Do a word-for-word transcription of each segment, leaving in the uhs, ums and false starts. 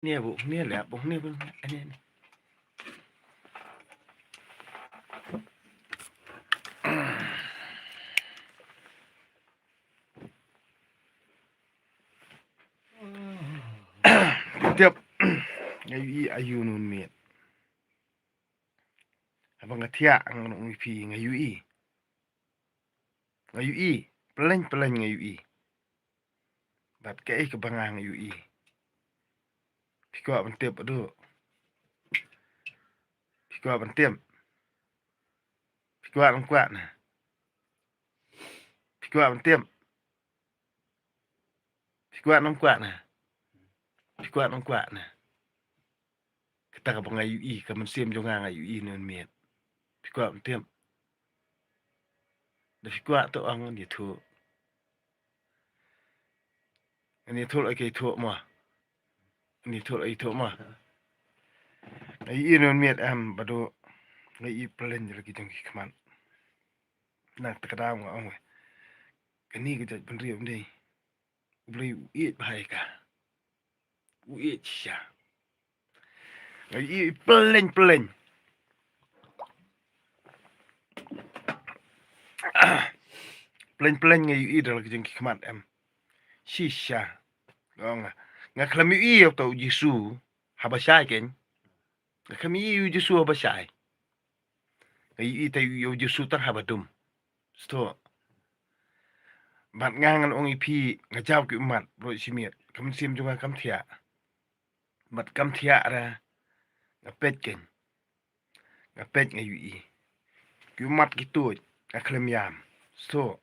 Ne bu ne le bu ne bu ne ne. Tiap nga ïohi aïu nun miet. Haba nga thiah nga ong ïa phi nga ïohi. Nga ïohi. Pleng pleng nga ïohi. Bad kaei kaba nga ïohi. Phi kwah ban tip haduh. Phi kwah ban tip. Phi kwah ban kwah na. Phi kwah ban tip. Phi kwah ban kwah na. Phi kwah ban kwah na. Kata kaba nga ïohi, ka mynsiem jong nga nga ïohi nun miet. Phi kwah ban tip. Da phi kwah to ong ngan ïathuh. Ngan ïathuh ïa ka ïathuh mo. Ngan ïathuh ïa ka ïathuh mo. Nga ïohi nun miet em ba dei. Nga ïohi pleng ïa la ki jong ki khmat. Na kata ka daw nga ong wei. Kane ka jait bynriew ym dei. U Blei u ïeit bha ïa ka. U ïeit shisha. Nga ïohi pleng pleng. Pleng pleng nga ïohi da la ki jong ki khmat em. Shisha. Nga ong nga. Nga khlem ïohi ïa uta u Jisu haba shai kein. Nga khlem ïohi ïa u Jisu haba shai. Nga ïohi te ïa u Jisu tang haba dum. Sdang. Bad nga ngan ong ïa phi nga jaw ki ummat, bro, shi miet. Ka mynsiem jong nga kam thiah. Bad kam thiah ra. Nga peit kein. Nga peit nga ïohi. Ki ummat ki tuid, nga khlem ïam. Sdang.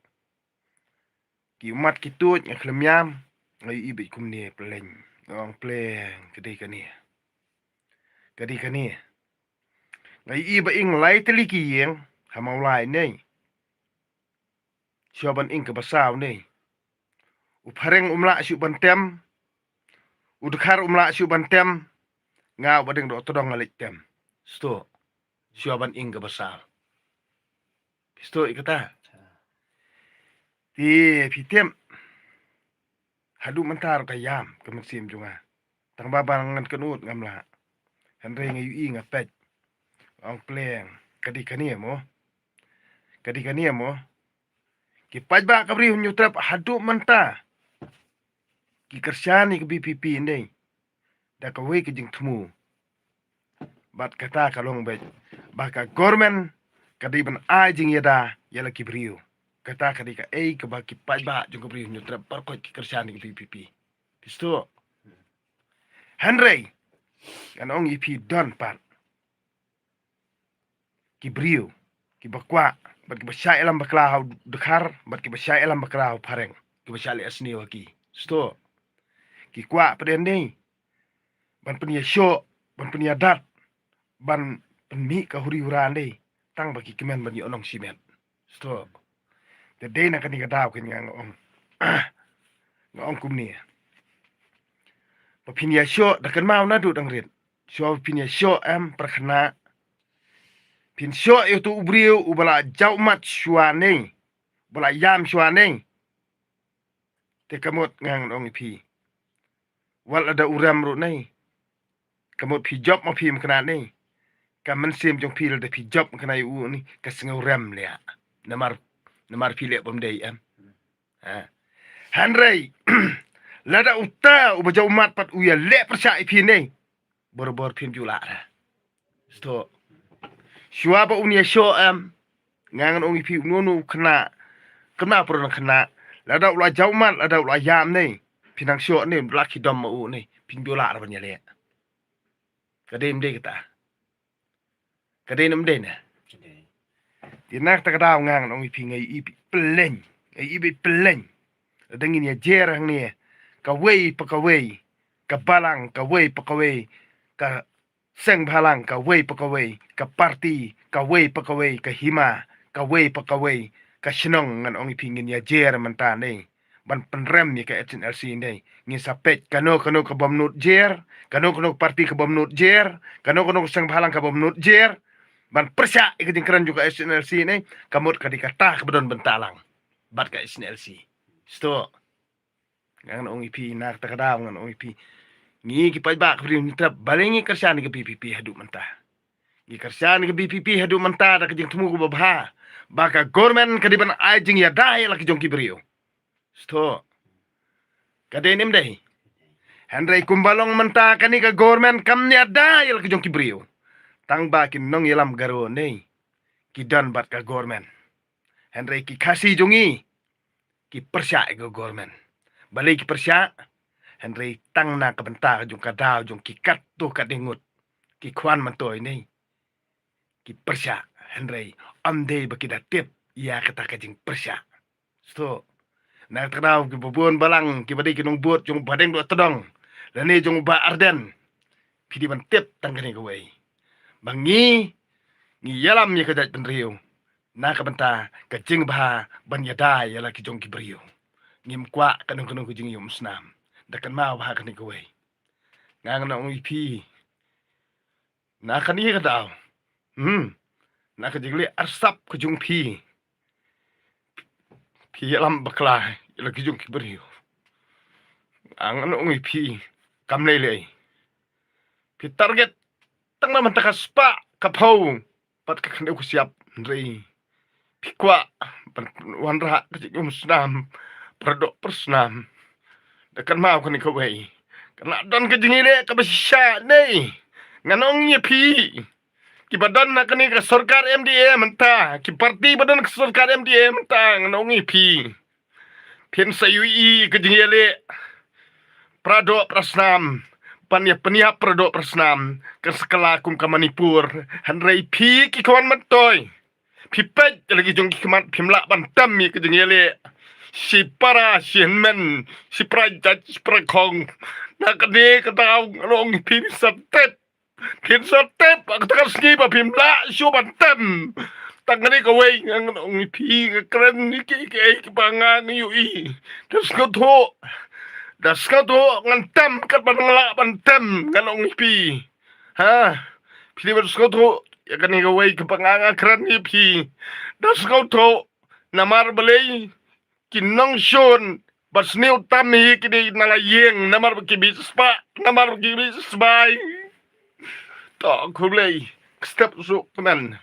Ki ummat ki tuid, nga khlem ïam. Nga ïohi beit kumne pleng. Nga ong pleng, ka dei kane. Ka dei kane. Nga ïohi ba ing lai tylli ki ïing, ha Mawlai ne. Shuwa ban ing kaba saw ne. U phareng um lah shuh ban tem. U dkhar um lah shuh ban tem. Nga uba dang doh tdong nga leit tem. Sdang. Shuwa ban ing kaba saw. Sdang ïa kata. Te phi tip. Haduh mynta ruh ka ïam ka mynsiem jong nga. Tang ba ba ngan kynnoh ngam lah. Hynrei nga ïohi nga peit. Ong pleng. Ka dei kane mo. Ka dei kane mo. Ki paidbah ka Bri Hynñiewtrep haduh mynta. Ki kyrshan ïa ka V P P ne. Da kawei ka jingthmu. Bad kata ka long beit ba ka government ka dei ban ai jingïada ïa la ki briew. Kata ka dei kaei kaba ki paidbah jong ka Bri Hynñiewtrep baroh ki kyrshan ïa ka V P P. Phi sdang. Hynrei ngan ong ïa phi don pat ki briew kiba kwah bad kiba shah ïalam bakla ha u dkhar bad kiba shah ïalam bakla ha u phareng, kiba shah leh sniew ha ki. Sdang. Ki kwah pat ne ban pynïashoh, ban pynïadat, ban pynmih ka huri hura ne tang ba ki kmen ban ïoh nong shimet. Sdang. Te dei na kane ka daw kein nga ong. Nga ong kumne. Ba phin ïashoh da kynmaw naduh dang rit. Shuwa phin ïashoh em, pyrkhat. Phin shoh ïa uto u briew uba la jaw ummat shuwa ne. Uba la ïam shuwa ne. Te ka mut nga ngan ong ïa phi. Wat lada u rem ruh ne. Ka mut phi jop ma phi mynta ne. Ka mynsiem jong phi lada phi jop mynta ïa u ne ka sngew rem leh. Namar, namar phi leh bym dei em. Ha. Hynrei lada uta uba jaw ummat pat u ïaleh pyrshah ïa phi ne. Barabor phin ju lah ra. Sdang. Shuwa ba un ïashoh em. Nga ngan ong ïa phi uno uno u khynnah. Khynnah pyrshah khynnah. Lada u la jaw ummat, lada u la ïam ne. Phin nang shoh ne, u la ki dom ma u ne. Phin ju lah ra ban ïaleh. Ka dei ym dei kata. Ka dei ne ym dei ne. Te na kata ka daw nga ngan ong ïa phi nga ïohi pleng. Nga ïohi pleng. Lada ngin ïajer hangne. Kawei pa kawei. Ka balang kawei pa kawei. Ka seng bhalang kawei pa kawei, ka party kawei pa kawei, ka hima kawei pa kawei, ka shnong ngan ong ïa phi ngin ïajer mynta ne. Ban pynrem ïa ka H N L C ne. Ngin sa peit kano kano ka bym nud jer, kano kano ka party ka bym nud jer, kano kano ka seng bhalang ka bym nud jer. Ban pyrshah ïa ka jingkren jong ka H N L C ne, ka mut ka dei kata kaba don bynta lang bad ka H N L C. Sdang. Ngan ong ïa phi na kata ka daw ngan ong ïa phi. Ngi ki paidbah ka Bri u Hynñiewtrep, balei ngi kyrshan ïa ka VPP haduh mynta? Ngi kyrshan ïa ka VPP haduh mynta da ka jingthmu kaba bha ba ka government ka dei ban ai jingïada ïa la ki jong ki briew. Sngewthuh? Ka dei ne ym dei? Hynrei kumba long mynta kane ka government kam ïada ïa la ki jong ki briew. Tang ba ki nongïalam Garo ne ki don bad ka government. Hynrei ki Khasi jong ngi ki pyrshah ïa ka government. Balei ki pyrshah? Hynrei tang na ka bynta jong ka daw jong ki katto katne ngut, ki khwan myntoi ne ki pyrshah. Hynrei ym dei ba ki da tip ïa kata ka jingpyrshah. Sngewthuh? Na kata ka daw kiba bun balang kiba dei ki nongbud jong u Bah Deng Dohtdong lane jong u Bah Ardent, phi dei ban tip tang kane kawei, ba ngi, ngi ïalam ïa ka jaitbynriew na ka bynta ka jingbha ban ïada ïa la ki jong ki briew. Ngim kwah kano kano ka jingïaumsnam. Da kynmaw bha kane kawei. Nga ngan ong ïa phi, na kane ka daw, hmm, na ka jingleh arsap ka jong phi, phi ïalam bakla ïa la ki jong ki briew. Nga ngan ong ïa phi, kam lei lei. Phi target tang na mynta ka spah ka phew bad ka khyndew ka shyiap, hynrei phi kwah ban wanrah ka jingïaumsnam paradoh parasnam. Da kynmaw kane kawei, ka la don ka jingïaleh kaba shisha ne. Ngan ong ïa phi, kiba don na kane ka sorkar MDA mynta, ki parti ba don ka sorkar MDA mynta, ngan ong ïa phi, phin sa ïohi ka jingïaleh paradoh parasnam, ban ïa pynïap paradoh parasnam, kan sa kylla kum ka Manipur. Hynrei phi ki khwan myntoi, phi peit ïa la ki jong ki khmat, phim lah ban tem ïa ka jingïaleh. Shi para shi hynmen, shi para jait shi para khong, na kane ka daw ngan ong ïa phi, phin sa tip, phin sa tip ha kata ka sngi ba phim lah shuh ban tem. Tang kane kawei ngan ong ïa phi, nga kren ïa kiei kiei kiba nga ïohi. Da sngewthuh, da sngewthuh ngan tem katba nga lah ban tem, ngan ong ïa phi. Ha, phi dei ban sngewthuh ïa kane kawei kaba nga, nga kren ïa phi. Da sngewthuh, namar balei ki nongshun ba sniew tam hi ki dei na la ïing, namar ba ki mih spah, namar ba ki mih sbai. To khublei, step suk kmen.